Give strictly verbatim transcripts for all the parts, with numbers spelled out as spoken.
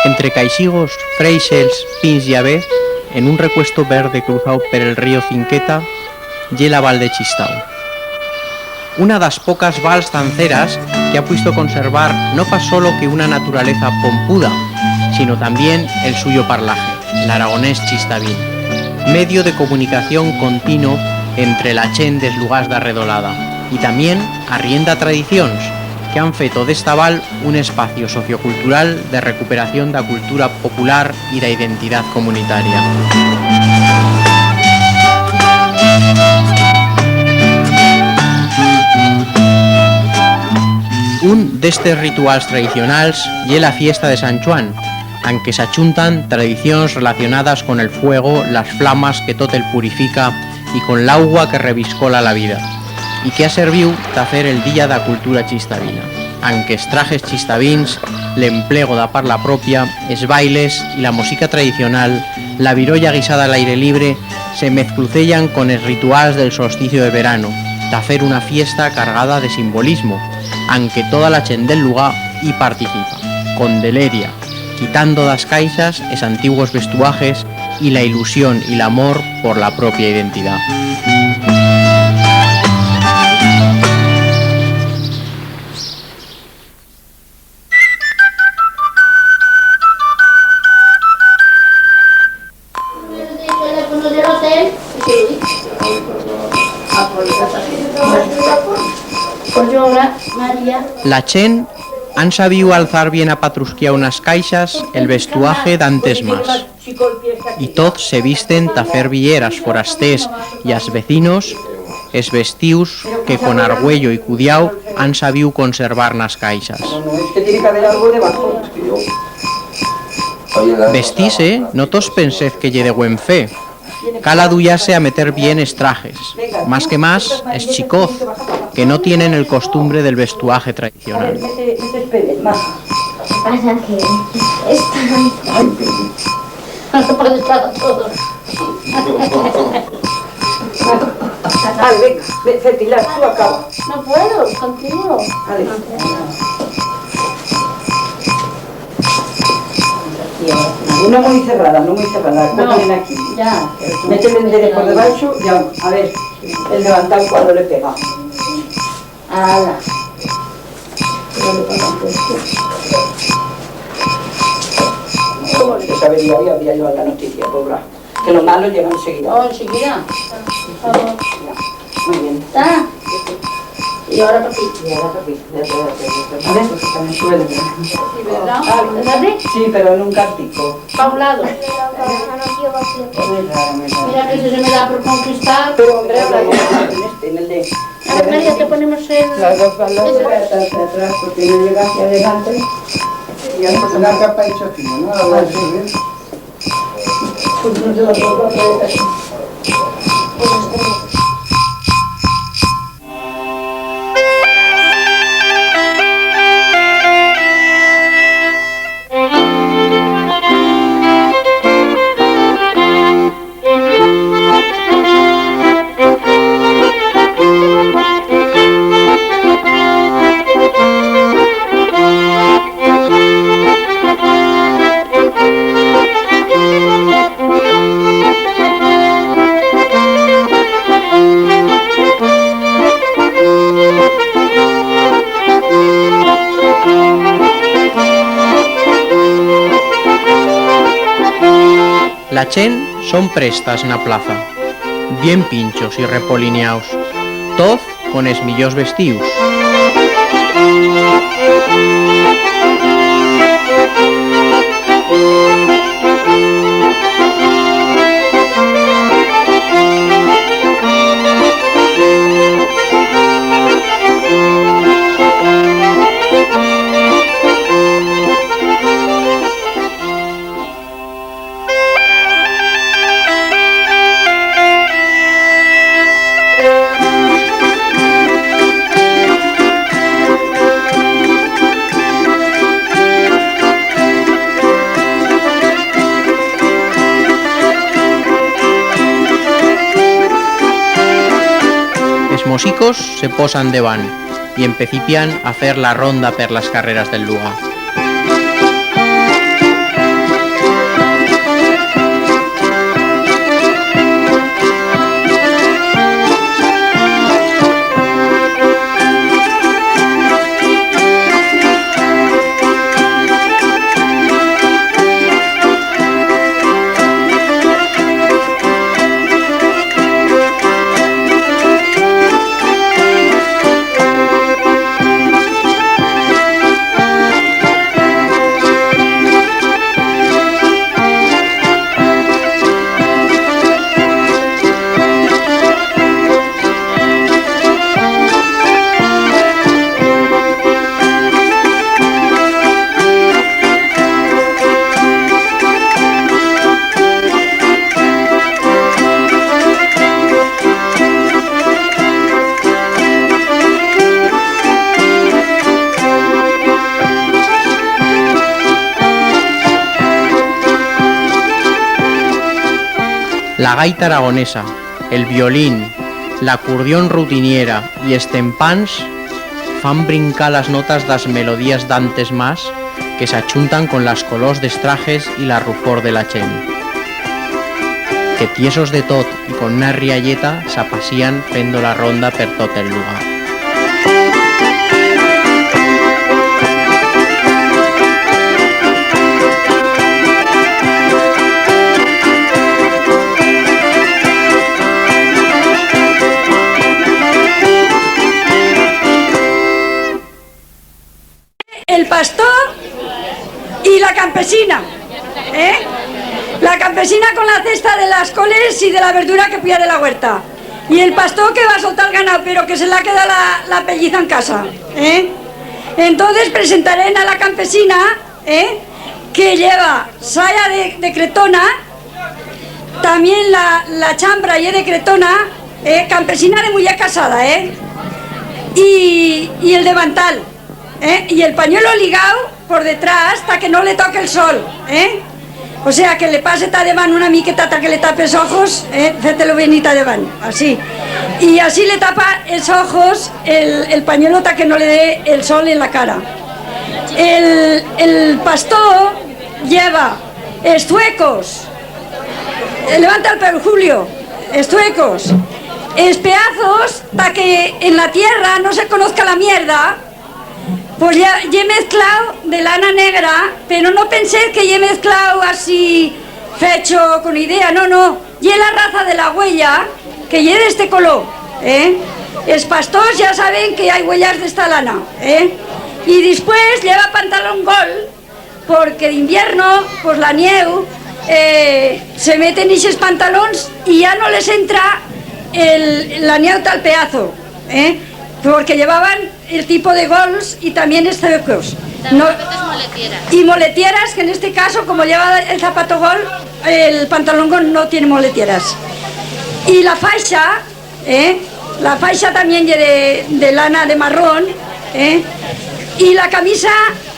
Entre caixigos, freixels, pins y abez, en un recuesto verde cruzau per el río Cinqueta, ye la Val de Chistau. Una d'as pocas vals tanceras que ha puisto conservar no pas solo que una naturaleza pompuda, sino también el suyo parlaje, l'aragonés chistavín, medio de comunicación continuo entre la chent d'es lugars d'Arredolada y tamién arrienda tradicions que han feto d'esta val un espacio sociocultural de recuperación d'a cultura popular y d'a identidat comunitaria. Un d'estes rituals tradicionals ye la fiesta de Sant Chuan, an que s'achuntan tradicions relacionadas con el fuego, las flamas que tot el purifica y con l'augua que reviscola la vida, y que ha serviu ta fer el Día d'a Cultura Chistavina, an que es trajes chistavins, l'emplego d'a parla propia, es bailes y la mosica tradicional, la virolla guisada a l'aire libre, se mezclucellan con es rituals del solsticio de verano, ta fer una fiesta cargada de simbolismo, an que toda la chent del lugar i participa, con deleria, quitando d'as caixas es antiguos vestuajes y la ilusión y l'amor por la propia identidat. La chent han sabiu alzar bien apatrusquiau nas caixas el vestuaje d'antes mas, y toz se visten ta fer vier as forasters y as vecinos es vestius que con argüello y cudiau han sabiu conservar nas caixas. No, no, es que tiene que haber algo debajo. Vestir-se, no tos pensez que ye de buen fer. Cal aduyar-se a meter bien es trajes, mas que mas es chicoz, que no tienen el costumbre del vestuaje tradicional. Pasa que están... Para todo. Vale, venga, ve, Cecilia, tú acaba. No puedo, contigo. Vale. No muy cerrada, no muy cerrada. No, cógelen aquí. Ya. Métele el dedo por debaixo y a, a ver, el levantau cuando le pega. Ala. ¿Cómo le sabería? Hoy había yo la noticia, pobra. Que lo malo llega enseguida. Oh, enseguida. Por favor. Ya. Muy bien. Está. Y ahora para aquí. Y ahora para aquí. Ya, ya, ya, ya. A ver, porque también sube de... Sí, ¿verdad? Ah, ¿verdad? Sí, pero en un cartico. Pa un lado. Muy raro, muy raro. Mira que eso se me da por conquistar. Pero, hombre, habla en este, en el de... A ver, María, te ponemos el... Las dos balas de atrás, atrás, porque no llega hacia adelante. Y ya se... Una capa hecha fino, ¿no? Ahora sí, ¿eh? Pues no se la puedo hacer. Pues está bien. La chent son prestas na plaza, bien pinchos y repoliniaus, toz con es millors vestius. Es mosicos se posan debant y empecipian a fer la ronda per las carreras del lugar. La gaita aragonesa, el violín, l'acordión rutiniera y es tempans fan brincar las notas d'as melodías d'antes mas que s'achuntan con las colors d'es trajes y la rufor de la chent, que tiesos de tot y con una rialleta s'apasían fendo la ronda per tot el lugar. El pastor y la campesina, ¿eh? La campesina con la cesta de las coles y de la verdura que puya de la huerta. Y el pastor que va a soltar el ganau, pero que se le ha quedado la, la pelliza en casa, ¿eh? Entonces presentaré a la campesina, ¿eh? Que lleva saya de, de cretona, también la, la chambra ye de cretona, ¿eh? Campesina de muller casada, ¿eh? Y, y el devantal, ¿eh? Y el pañuelo ligau por detrás ta que no le toque el sol, ¿eh? O sea, que le pase ta debant una miqueta ta que le tape els ojos, ¿eh? Fé-te-lo venir ta debant, así. Y así le tapa els ojos el, el pañuelo ta que no le dé el sol en la cara. El, el pastor lleva estuecos, eh, levanta el peu, Julio, estuecos, espeazos ta que en la tierra no se conozca la mierda, pues ya ye mezclau de lana negra, pero no pensez que ye mezclau así fecho con idea, no, no, ye la raza de la huella que ye d'este color, ¿eh? Els pastors ya saben que hay huellas d'esta lana, ¿eh? Y dispués lleva pantalón gol, porque d'invierno, pues, la nieu, eh, se mete en ixes pantalons y ya no les entra el, la nieu ta'l peazo, ¿eh? Porque llevaban el tipo de gols y también estuecos. También no, moletieras. Y moletieras, que en este caso, como lleva el zapato gol, el pantalón gol no tiene moletieras. Y la faixa, ¿eh? La faixa también ye de, de lana de marrón, ¿eh? Y la camisa,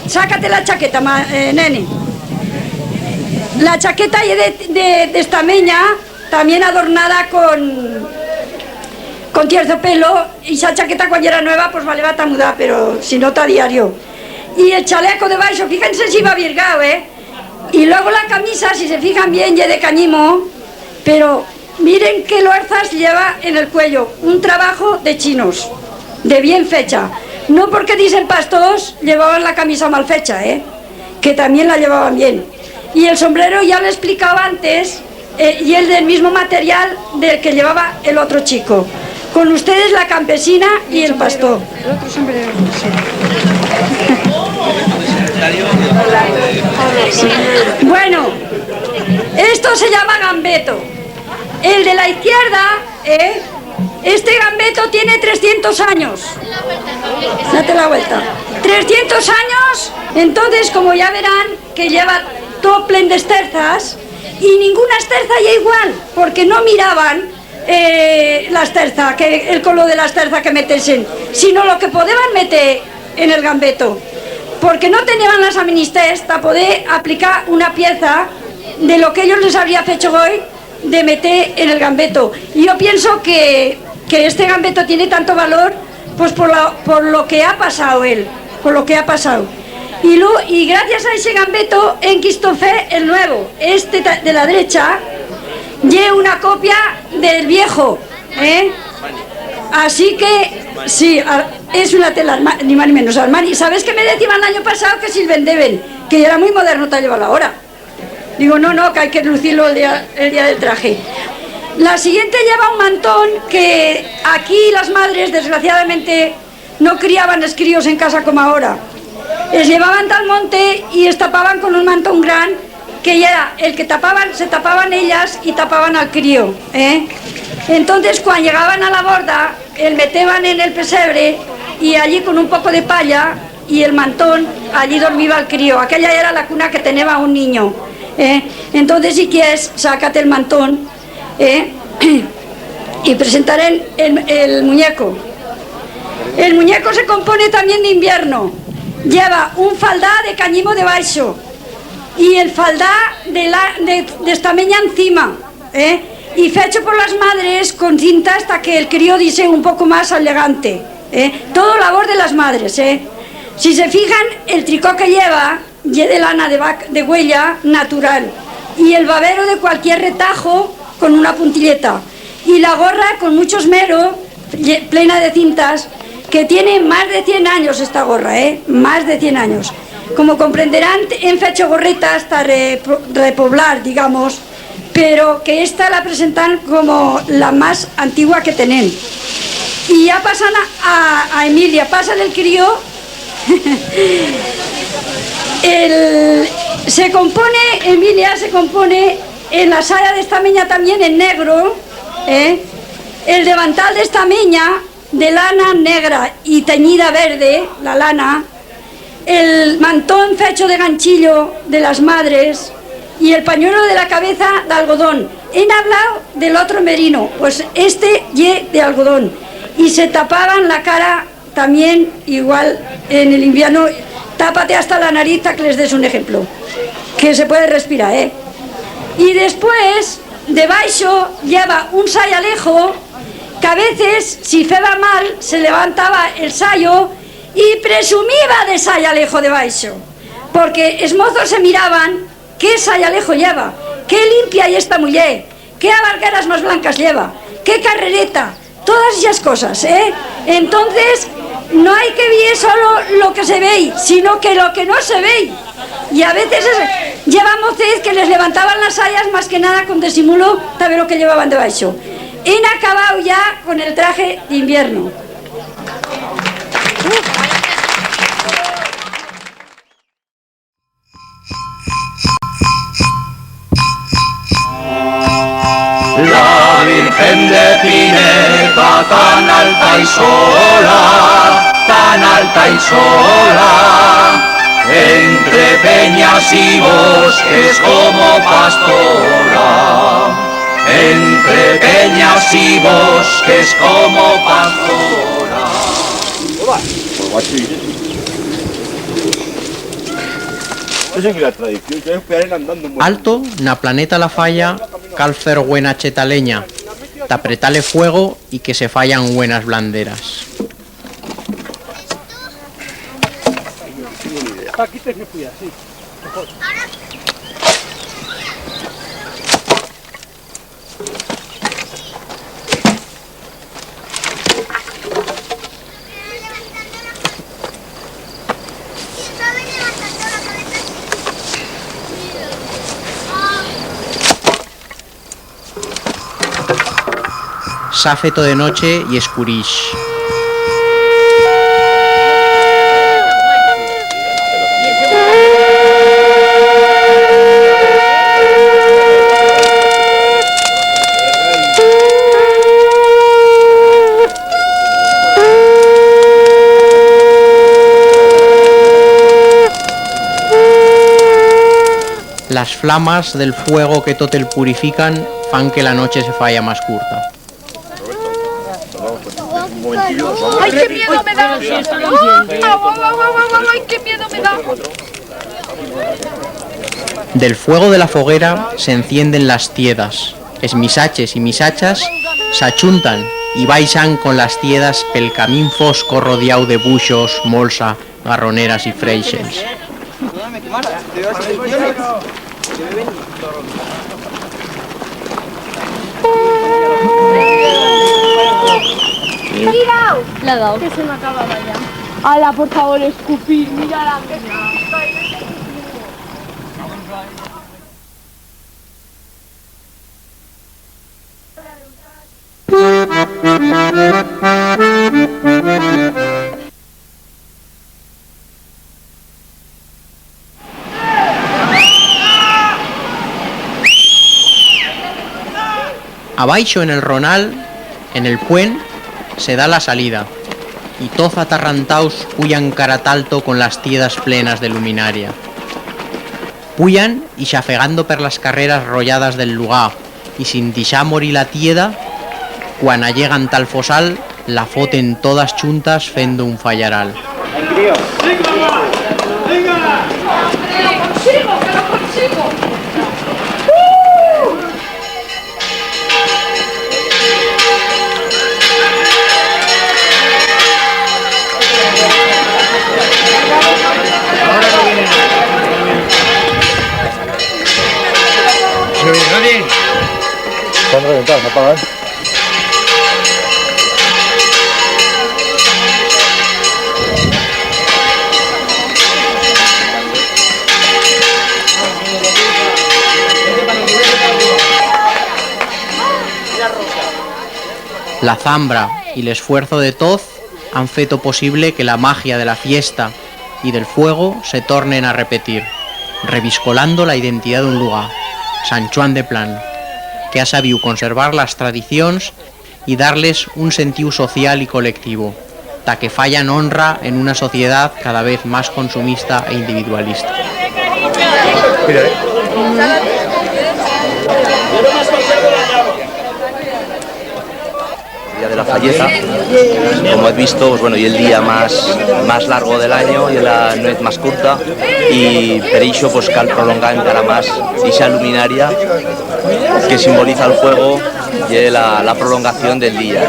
sácate la chaqueta, ma-, eh, nene. La chaqueta ye de, de, d'estamenya, también adornada con, con tierzo pelo. Ixa chaqueta, cuan yera nueva, pues, valeba ta mudar, pero si no, ta diario. Y el chaleco debaixo, fíjense si va virgau, ¿eh? Y luego la camisa, si se fijan bien, ye de canyimo, pero miren qué lorzas lleva en el cuello, un trabajo de chinos, de bien fecha. No porque dicen pastors llevaban la camisa mal fecha, ¿eh? Que también la llevaban bien. Y el sombrero, ya lo explicaba antes, eh, y el del mismo material del que llevaba el otro chico. Con ustedes la campesina y el pastor. El otro sombrero, sí. Bueno, esto se llama gambeto. El de la izquierda, ¿eh? Este gambeto tiene trescientos años. Date la vuelta. Trescientos años, entonces, como ya verán, que lleva tot plen d'esterzas, y ninguna esterza ye igual, porque no miraban, eh, la esterza, que el color de la esterza que metesen, sino lo que podeban meter en el gambeto, porque no tenían las amenistés ta poder aplicar una pieza de lo que ellos les habría fecho goi de meter en el gambeto. Y yo pienso que, que este gambeto tiene tanto valor, pues, por la, por lo que ha pasau él, por lo que ha pasau. Y lu-, y gracias a ese gambeto, en quisto fer el nuevo, este ta-, de la drecha, ye una copia del viejo, ¿eh? Así que, sí, a-, es una tela, Arma-, ni más ni menos, Armani. ¿Sabes que me deciban l'anyo pasau que si el vendeben? Que yera muy moderno ta llevar-lo ahora. Digo, no, no, que hay que lucir-lo el día, el día del traje. La siguiente lleva un mantón que aquí las madres, desgraciadamente, no criaban es críos en casa como ahora. Es llevaban ta'l monte y es tapaban con un mantón gran, que yera el que tapaban, se tapaban ellas y tapaban al crío, ¿eh? Entonces, cuan llegaban a la borda, el meteban en el pesebre y allí con un poco de palla y el mantón, allí dormiba el crío. Aquella era la cuna que teneba un niño, ¿eh? Entonces, si quiers, sácate el mantón, ¿eh? Y presentaré el, el muñeco. El muñeco se compone también de invierno. Lleva un faldá de canyimo debaixo y el faldá de la, de, d'estamenya encima, ¿eh? Y fecho por las madres con cintas ta que el crío dixe un poco más elegante, eh? Todo labor de las madres, eh? Si se fijan, el tricot que lleva ye de lana de vac-, de uella natural, y el babero de cualquier retajo con una puntilleta, y la gorra con mucho esmero, lle-, plena de cintas, que tiene más de cien anyos esta gorra, eh? Más de cien anyos. Como comprenderán, hem fecho gorretas ta repro-, repoblar, digamos, pero que esta la presentan como la más antigua que tenem. Y ya pasan a, a, a Emilia, pasa el crío. El, se compone, Emilia, se compone en la saya d'estamenya también en negro, eh? El devantal d'estamenya de lana negra y teñida verde, la lana, el mantón fecho de ganchillo de las madres y el pañuelo de la cabeza d'algodón. Hem hablado del otro merino, pues este ye de algodón. Y se tapaban la cara también igual en el invierno, tápate hasta la nariz, ta que les des un ejemplo, que se puede respirar, eh? Y después, debaixo, lleva un sayalejo que a veces, si feba mal, se levantaba el sayo y presumiba de sayalejo debaixo, porque es mozos se miraban: qué sayalejo lleva, qué limpia ye esta muller, qué abargueras más blancas lleva, qué carrereta, todas esas cosas, eh? Entonces, no hai que vier solo lo que se vei, sino que lo que no se vei. Y a veces es, lleva mocez que les levantaban las sayas más que nada con desimulo, ta ver lo que llevaban debaixo. Hem acabau ya con el traje d'invierno. La Virgen de Pineda, tan alta y sola, tan alta y sola, entre peñas y bosques como pastora, entre peñas y bosques como pastora. Alto, na planeta La Falla, cal fer güena chetaleña, ta apretar-le fuego y que se fayan güenas blanderas. S'ha feto de noche y escurix. Las flamas del fuego que tot el purifican fan que la noche se faya mas curta. ¡Ay, qué miedo me da! ¡Ay, qué miedo me da! Del fuego de la foguera s'encienden las tiedas. Es misaches y misachas s'achuntan y baixan con las tiedas pel camín fosco rodiau de buixos, molsa, garroneras y freixels. L'ha dau. Que se m'acababa ya. Ala, por favor, escupir, mira la mina. Abaixo en el ronal, en el puent, se da la salida, y toz atarrantaus puyan cara t'alto con las tiedas plenas de luminaria. Puyan y xafegando per las carreras rolladas del lugar, y sin dixar morir la tieda, cuan allegan ta'l fosal, la foten todas chuntas fendo un fallaral. ¡Que lo consigo, que lo consigo! ¡Uh! Sandra, ventá, apaga, eh. La zambra y l'esfuerzo de toz han feto posible que la magia de la fiesta y del fuego se tornen a repetir, reviscolando la identidat d'un lugar, Sant Chuan de Plan, que ha sabiu conservar las tradicions y dar-les un sentiu social y colectivo, ta que fayan honra en una sociedat cada vez más consumista e individualista. Mira, eh. Día de la Falleta, como hez visto, pues bueno, ye el día más, más largo del anyo, ye la nuet más curta, y per ixo, pues, cal prolongar encara más ixa luminaria que simboliza el fuego, ye la, la prolongación del día.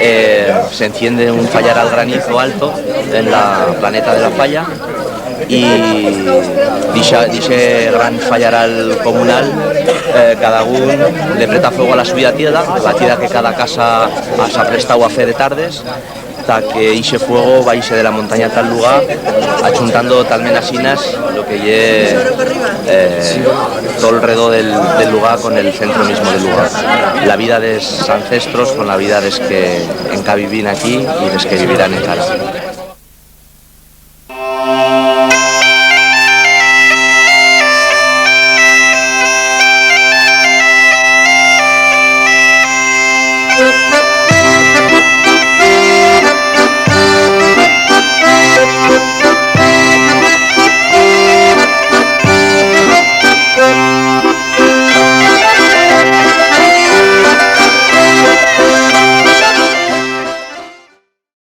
Eh, se enciende un fallaral granizo alto en la planeta de la Falla, y d'ixa, d'ixe gran fallaral comunal, eh, cada un le preta fuego a la suya tieda, la tieda que cada casa s'ha prestau a fer de tardes, ta que ixe fuego baixe de la montanya ta'l lugar, achuntando talment asinas lo que ye, eh, tot el redor del, del lugar con el centro mismo del lugar. La vida dels ancestros con la vida dels que encara viven aquí y dels que vivirán encara.